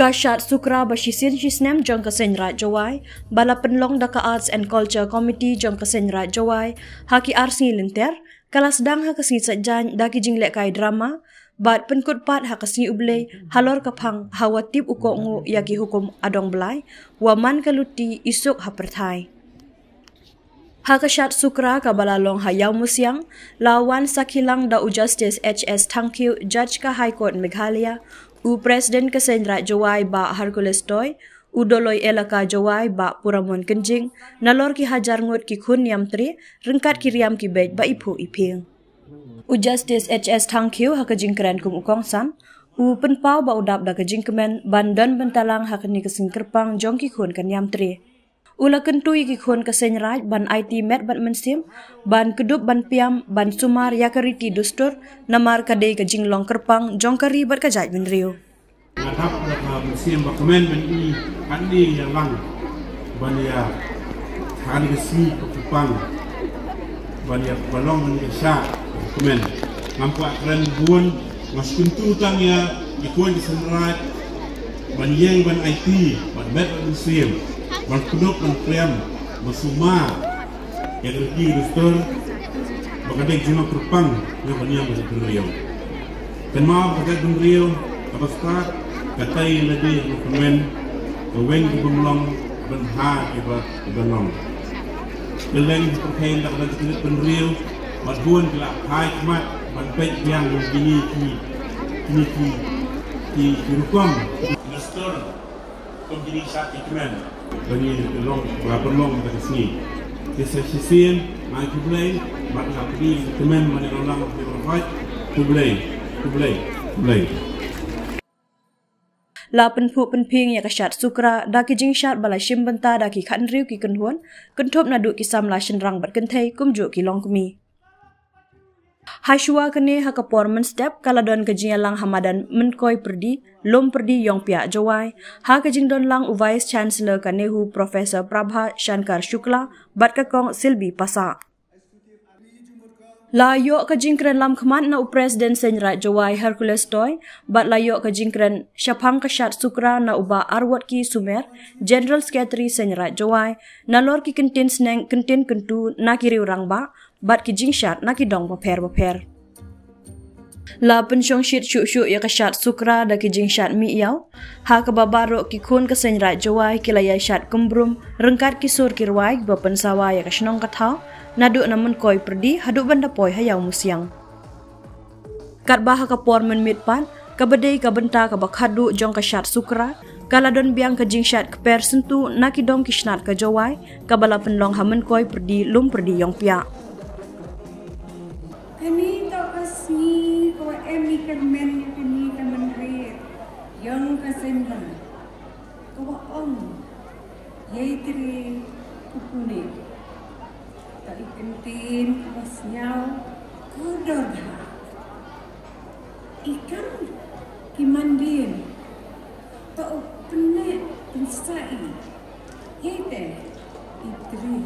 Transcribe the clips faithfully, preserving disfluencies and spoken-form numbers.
Ka shad Sukra ba shisien shisnem jong ka Seng Raij Jowai, ba la pynlong da ka Arts and Culture Committee jong ka Seng Raij Jowai ha ki ar sngi lynter, ka la sdang ha ka sngi Saitjaiñ da ki jinglehkai drama bad pynkut pat ha ka sngi U Blei halor ka phang ha Wa tip u kohnguh ïa ki hukum adong blai, wa man ka luti i suk ha pyrthai. Ha ka shad Sukra kaba la long ha Ïawmusiang, la wan sakhi lang da u Justice H S Thangkhiew, Judge ka High Court Meghalaya, u President ka Seng Raij Jowai Bah Hercules Toy, u Doloi Elaka Jowai Bah Puramon Kynjing, nalor ki hajar ngut ki khun niamtre ryngkat ki riam ki beit ba iphuh iphieng. U Justice H S Thangkhiew ha ka jingkren kum u kongsan, u pynpaw ba u dap da ka jingkmen ban don bynta lang ha kane ka sngi kyrpang jong ki khun ka niamtre. U la kyntu ïa ki khun ka Seng Raij ban aiti met bad mynsiem, ban kdup ban piam, ban sumar ïa ka riti dustur, namar ka dei ka jinglong kyrpang jong ka ri bad ka jaitbynriew. Nga dap da ka mynsiem ba kmen ban ïa, ban ïa ïalang ban ïa ha kane ka sngi kyrpang, ban ïa ba long kane ka shad ba kmen. Ngam kwah kren bun, nga sngewthuh tang ïa ki khun ki Seng Raij ban ïeng ban aiti, ban met ban mynsiem, ban kdup ban piam, ban sumar ïa ka riti dustur, ba ka dei jinglong kyrpang ïa ka niam ka jaitbynriew. Kynmaw ka jaitbynriew kaba stad ka tei lade ha kmen, ka weng kaba mlong, ban ha kiba, kiba long. Kylleng pyrthei da ka jaitbynriew bad bun ki la phai khmat ban peit biang ïa kine ki, kine ki, ki, ki rukom dustur. Kum kine ki shad ki kmen ba ngi long, ba pynlong ha ka sngi. Te sa shisien nga ai khublei bad nga pdiang kmen ba ngi long lang ki long hoi. Khublei, khublei, khublei. La pynphuh pynphieng ïa ka shad Sukra da ki jingshad ba la shim bynta da ki khathynriew ki kynhun, kynthup naduh ki samla shynrang bad kynthei kumjuh ki longkmie. Hashuwa kane ha ka por mynstep ka la don ka jingïalang ha madan Mynkoi Pyrdi, Lum Pyrdi Ïongpiah Jowai, ha ka jingdon lang u Vice Chancellor ka NEHU Professor Prabha Shankar Shukla bad ka Kong Silby Passah. La ïoh ka jingkren lam khmat na u President Seng Raij Jowai Hercules Toy, bad la ïoh ka jingkren shaphang ka shad Sukra na u Bah Arwotki Sumer, General Secretary Seng Raij Jowai, nalor ki kyntien sneng kyntien kyntu na ki riew rangbah bad ki jingshad na ki dong bapher bapher. La pynshongshit shuh shuh ïa ka shad Sukra da ki jingshad mih ïaw, ha kaba baroh ki khun ka Seng Raij Jowai ki la ïai shad kumbrum ryngkat ki sur ki rwai ba pynsawa ïa ka shnong ka thaw, naduh na Mynkoi Pyrdi haduh ban da poi ha Ïawmusiang. Katba ha ka por mynmiet pat, kaba dei ka bynta kaba khatduh jong ka shad Sukra, ka la don biang ka jingshad kper syntu na ki dong ki snat ka Jowai, kaba la pynlong ha Mynkoi Pyrdi, Lum Pyrdi Ïongpiah. Kane toh ka sngi kawa em i kyrmen, kane ka mynried ïong ka Seng Raij, kawa ong, ïai trei u pune. Toh i kyntien kaba sñiaw kordor bha. I kam ki mandien ba u pynneh pynsah i, ïai te i trei.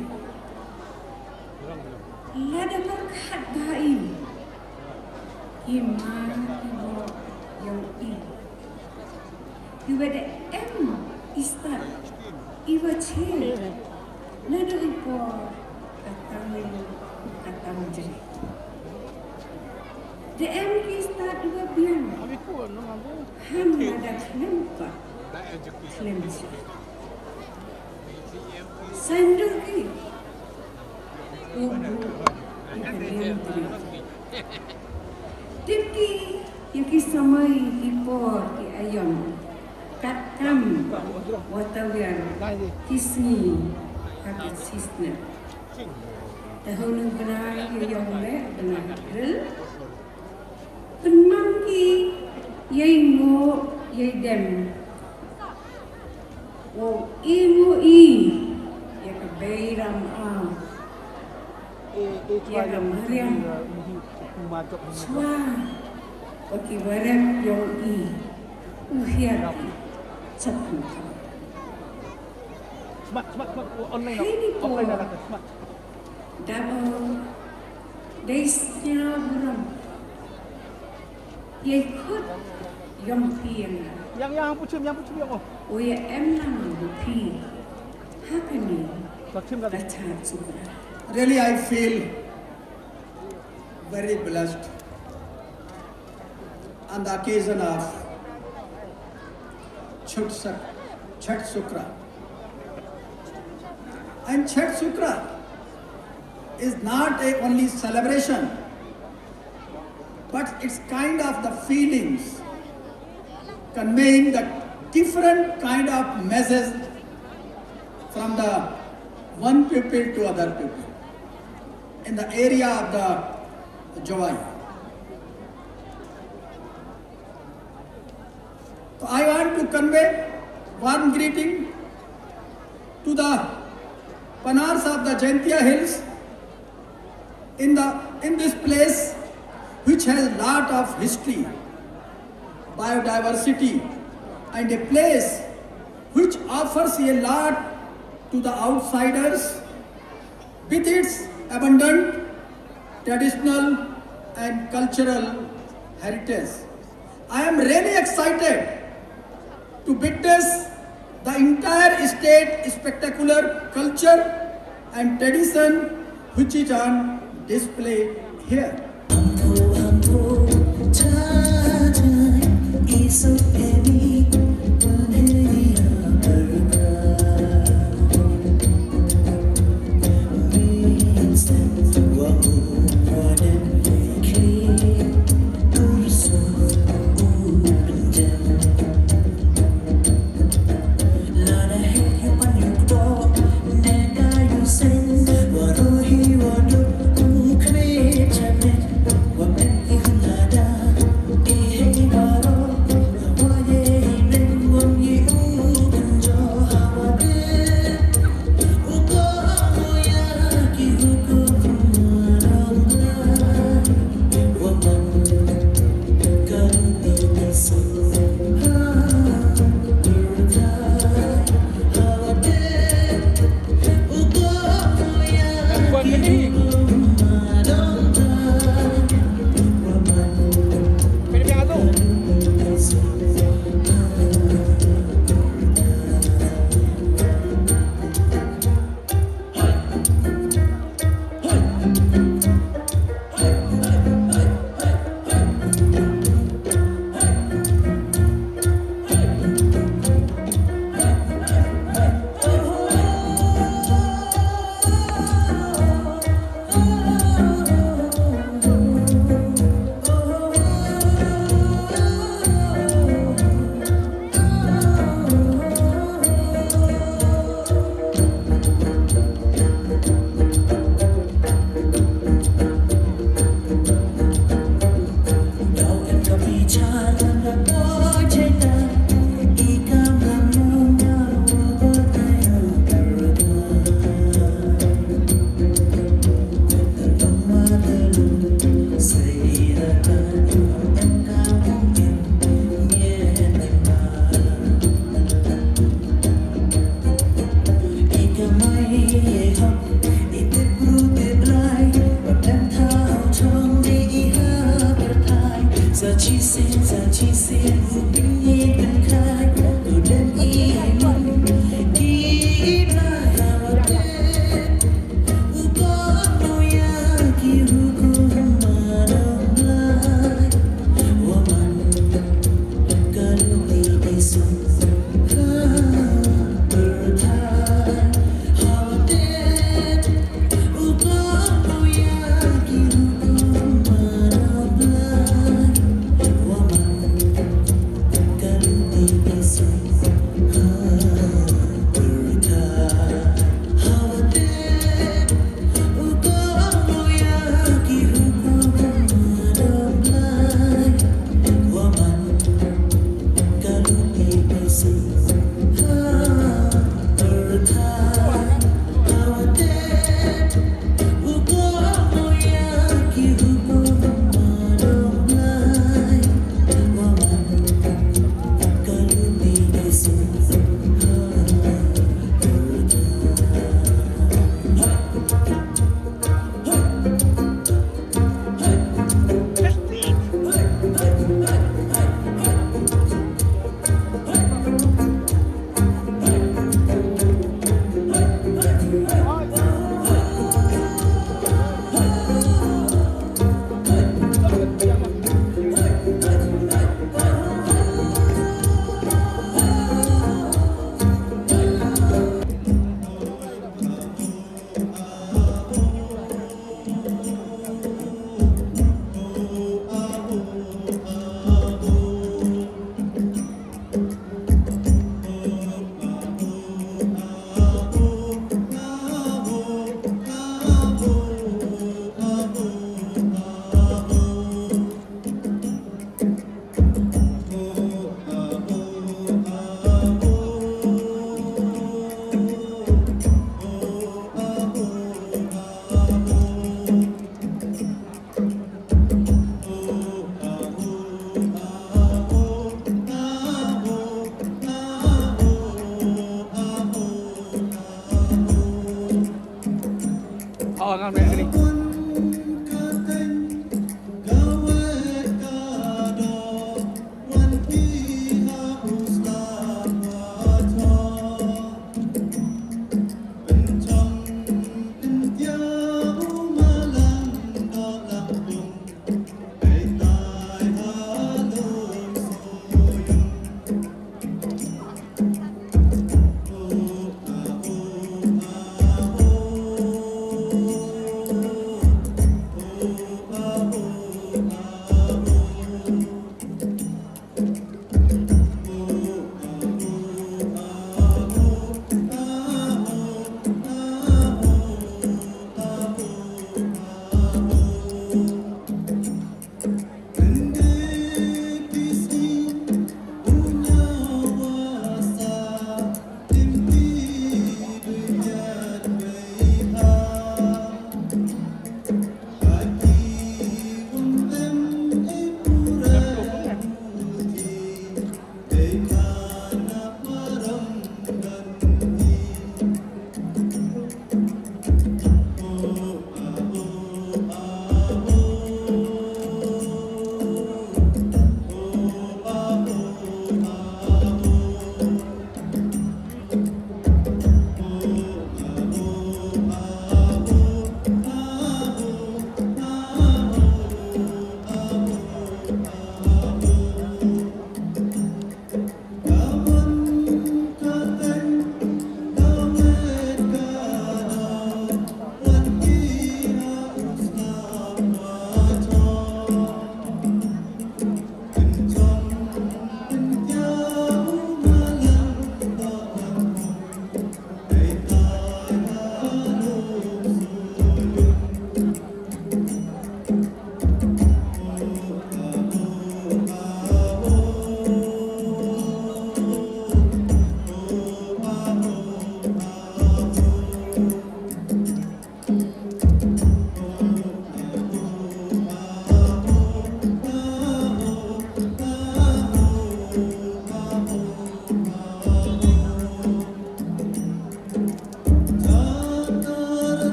Lada pyrkhat bha i, i ma i bok ïong i. Iwa da em i stad iwa che naduh i por ka tang, ka tang jri. Da em ki stad iwa biang, ham lada khlem pat khlem sha. Saiñ dur ki u buh ïa ka niamtre. Tip ki ïa ki samoi, ki por, ki aïom, katkam wa tawiar ki sngi ha ka shisnem. Te ha une u bnai ïaïong leh, bnai April, pynman ki ïai nguh ïai dem. Wow, i nguh i ïa ka bei ram aw, ïa ka mariang, shuwa ba ki warep ïong i u hiar ki. Smat, smat, smat. Online. Hei ni por, online la ka smat. Daba dei sñiaw burom ïa i khut ïong phi ïa nga. Yang, yang, puchim, yang, puchim, yang, oh. Oya em lang bu phi. Happening. Puchim ka. Really, I feel very blessed on the occasion of Chut Sak-, Chhat Shukra. And Chhat Shukra is not a only celebration, but it's kind of the feelings conveying the different kind of message from the one people to other people in the area of the Jowai. So I want to convey warm greeting to the Panars of the Jaintia Hills in the, in this place which has lot of history, biodiversity, and a place which offers a lot to the outsiders with its abundant traditional and cultural heritage. I am really excited to witness the entire state spectacular culture and tradition which is on display here.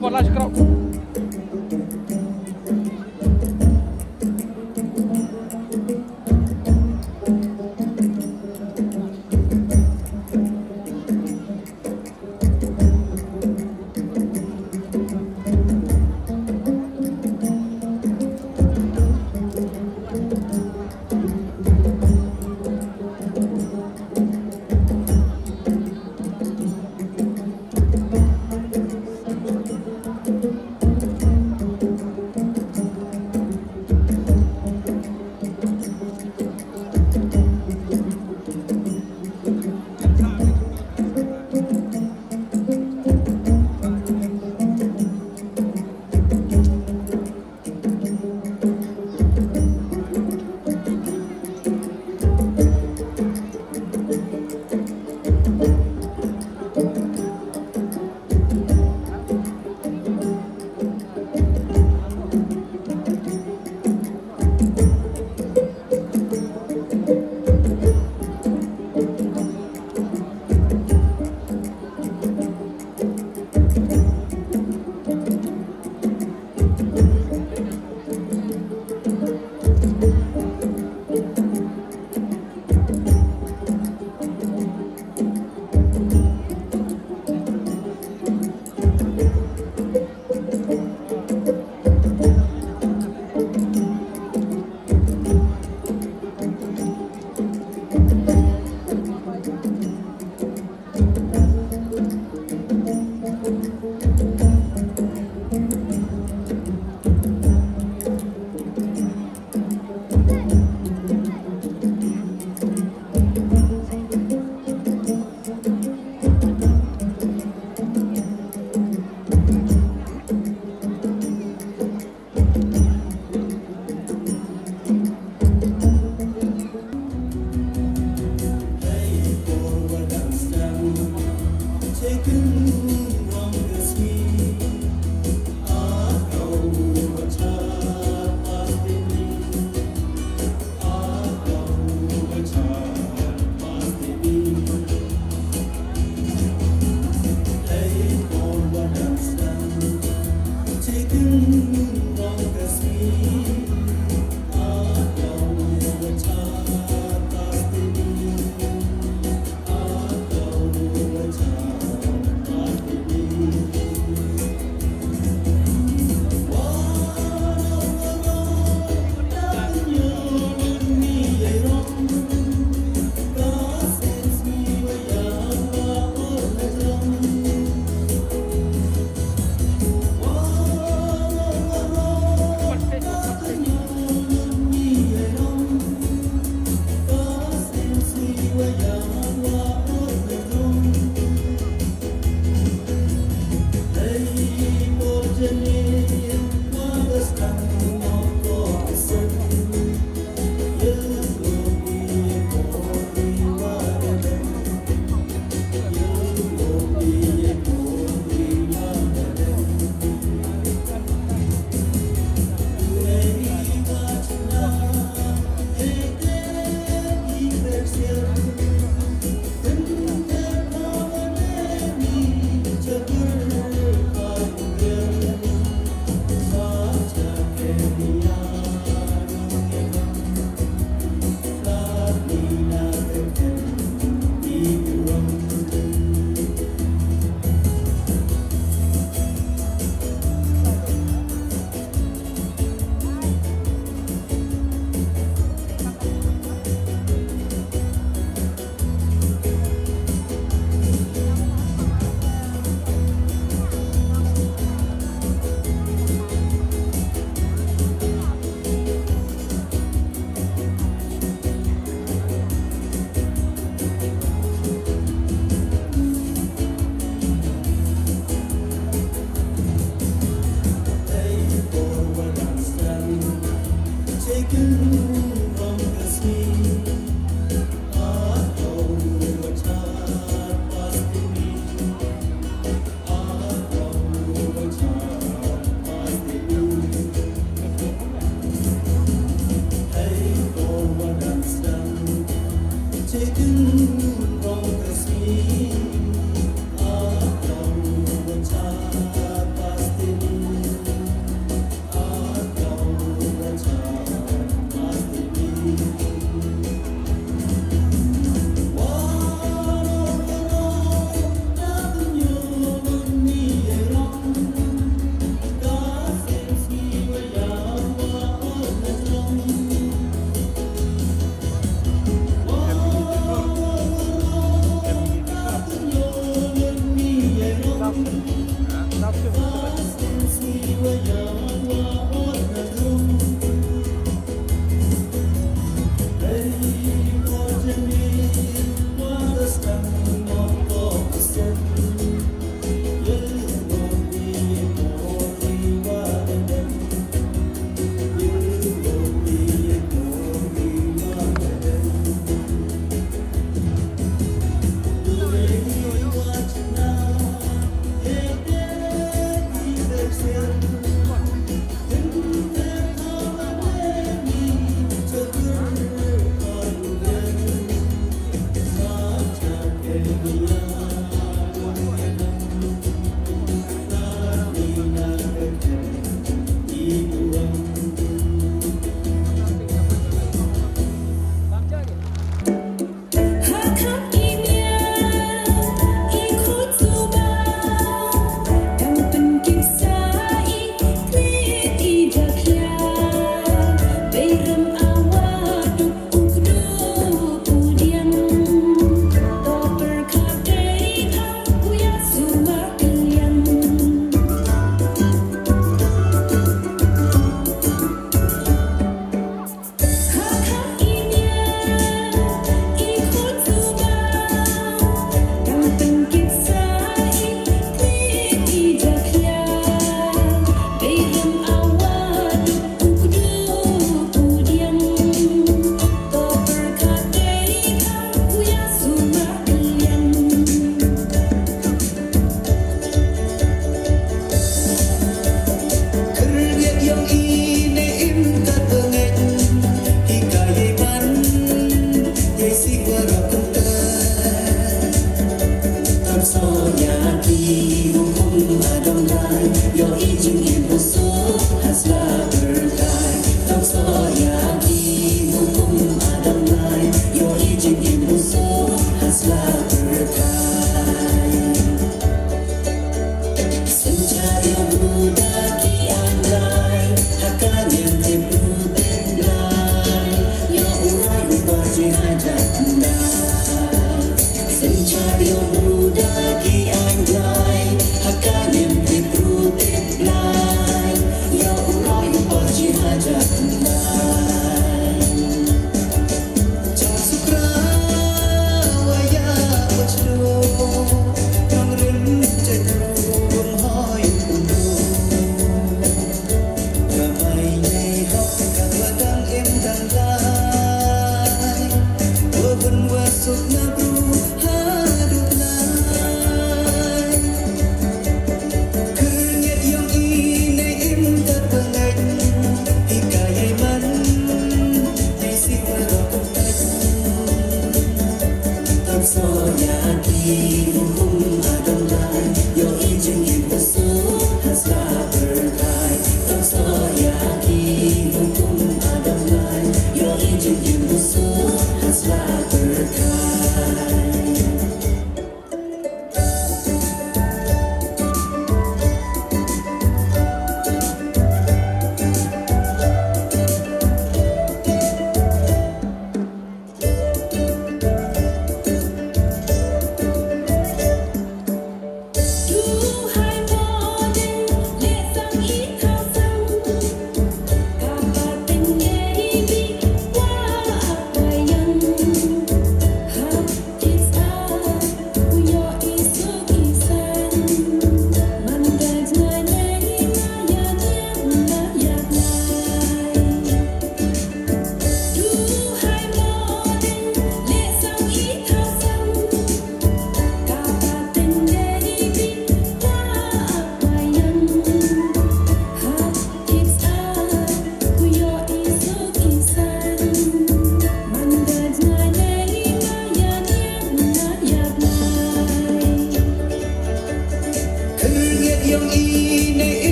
Wat la skrok.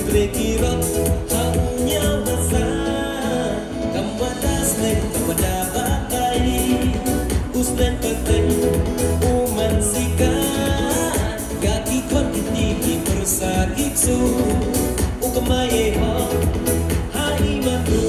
Treki rok ha u ñiaw basa. Kam wada sneng kam wada batai. U sneng pateng u man sika. Ga ki khon ki ti ki pyrsa ki ksu. U kamai e hok ha i matu.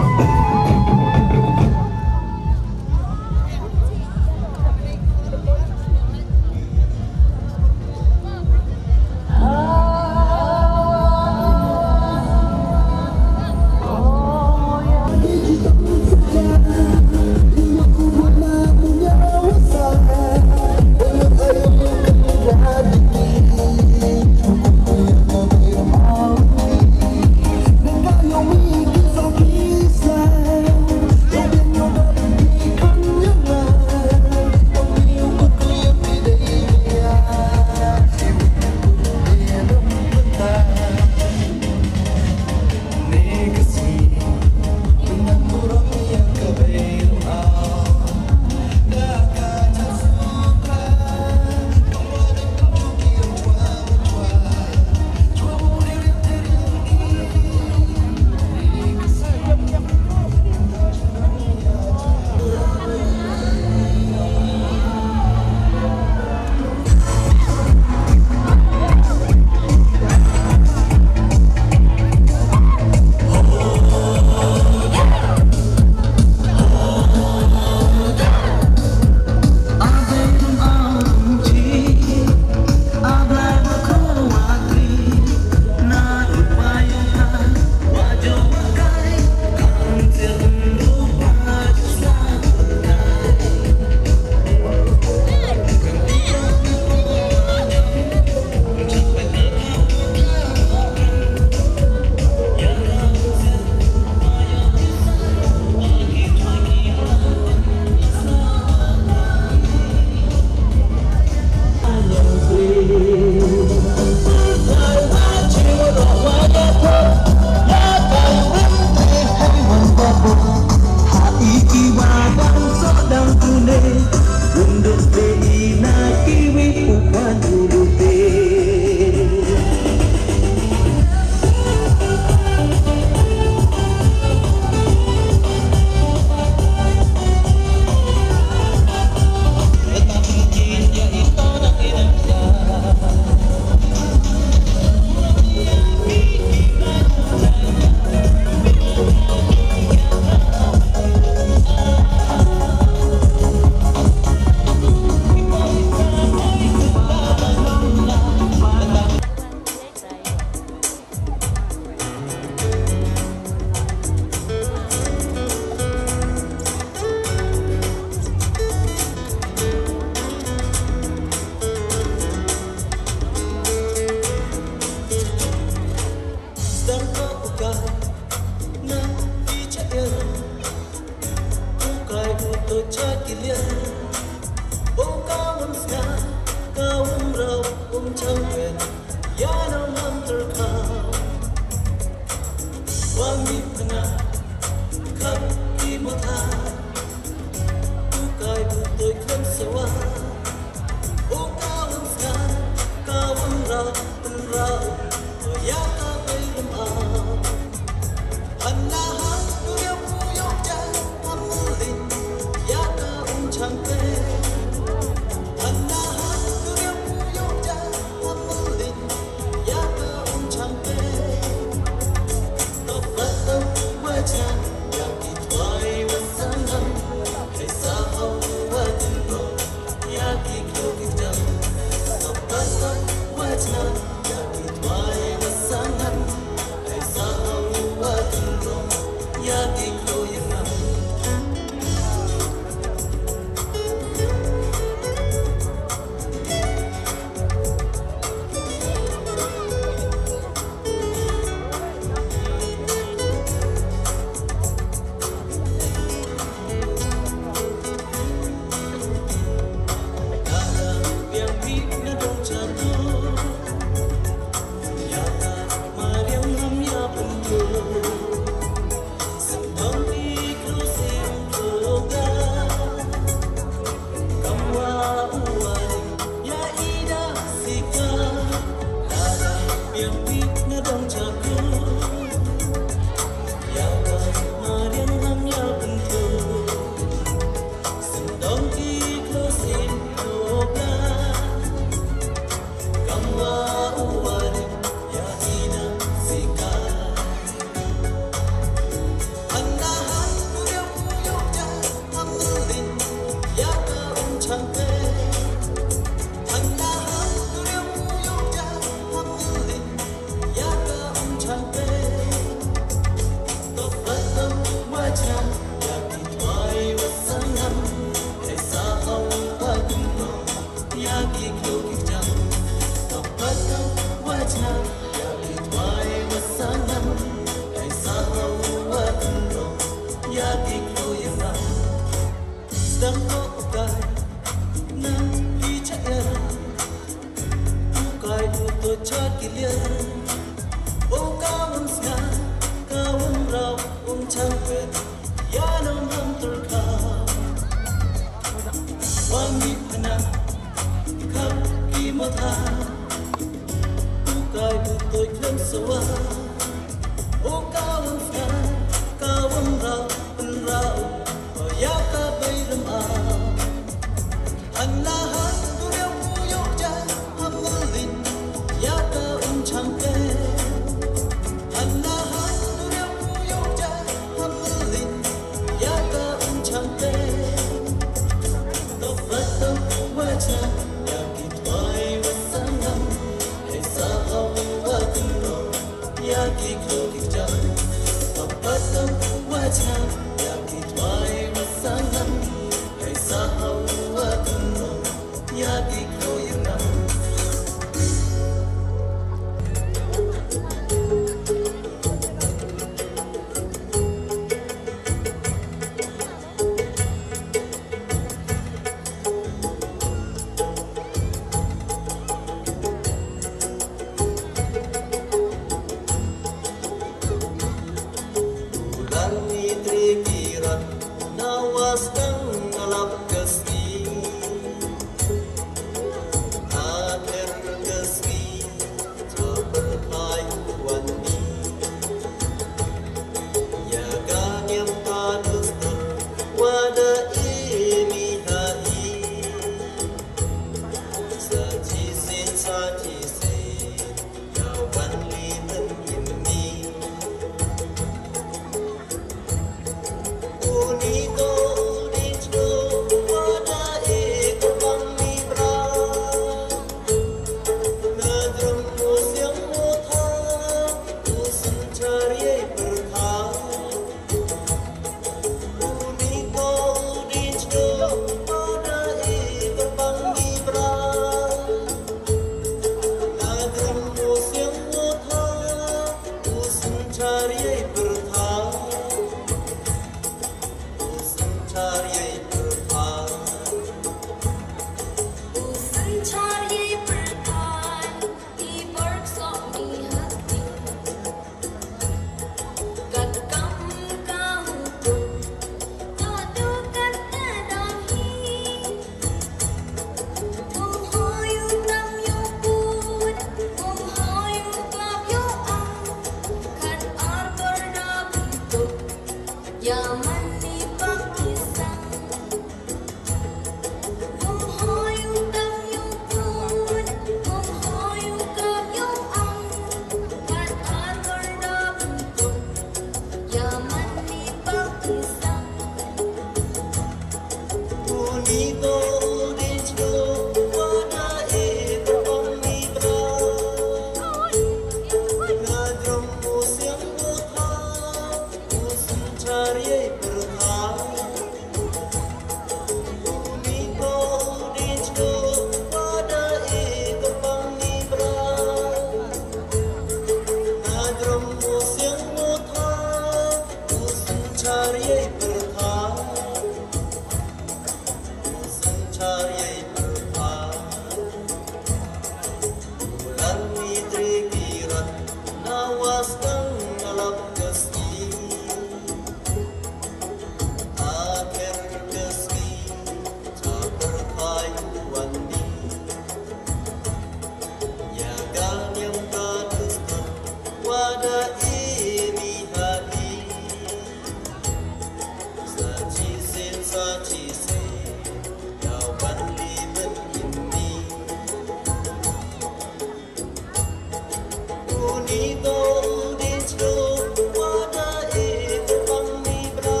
Ni to u dei jngoh wa da i pyrpang ni bra.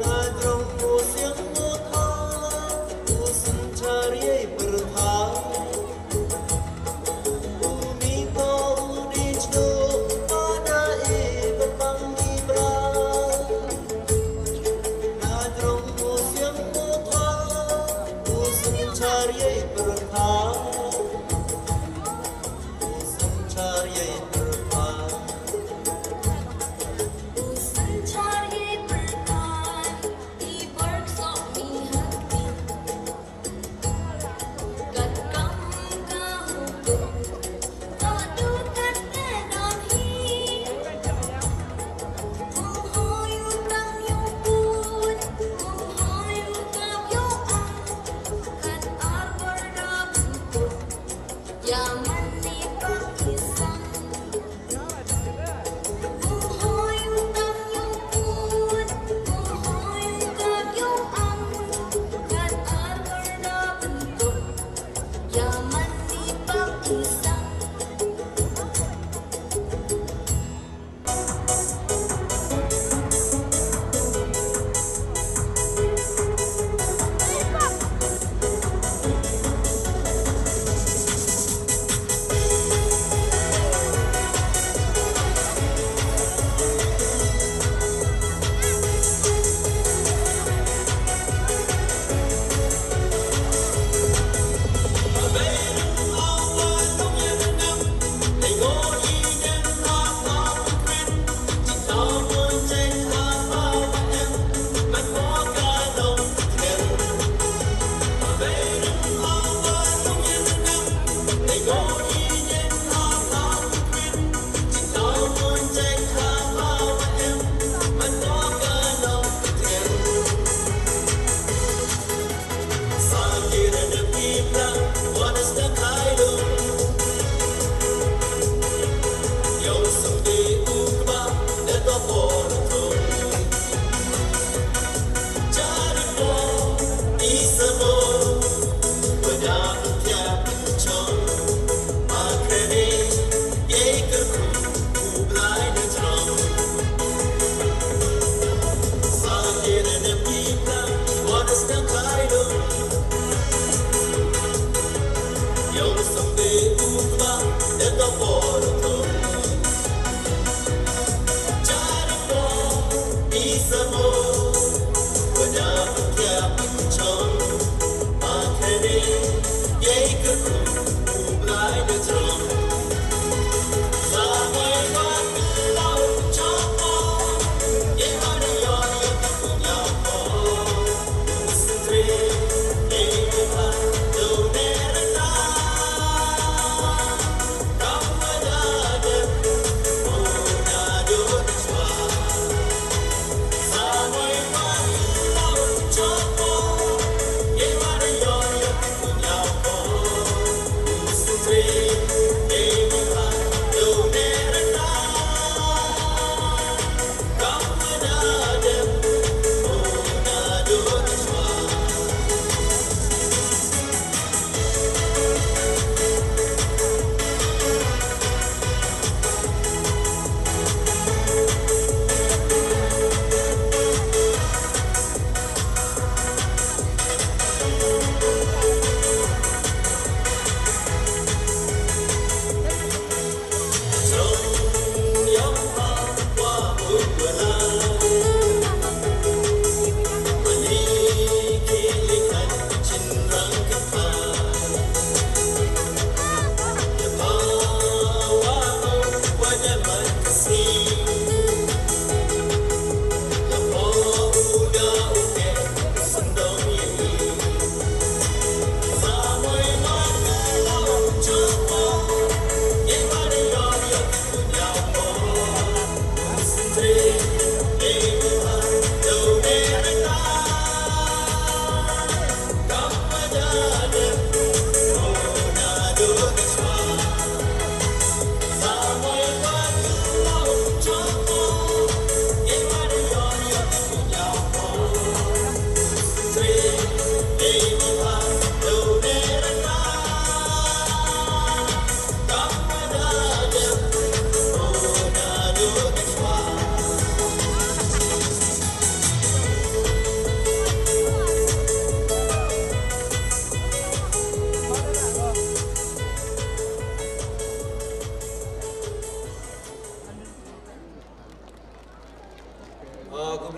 Na jrong u siang u thaw u synshar ïa i pyrtha. U ni to u dei jngoh wa da i pyrpang ni bra. Na jrong u siang u thaw u synshar ïa i pyrtha.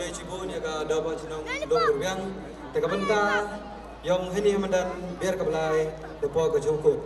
Shibun ïa ka Dorbar Chnong Lum Rwiang. Te ka bynta jong heini mynta biar ka blai da poi ka jong kut.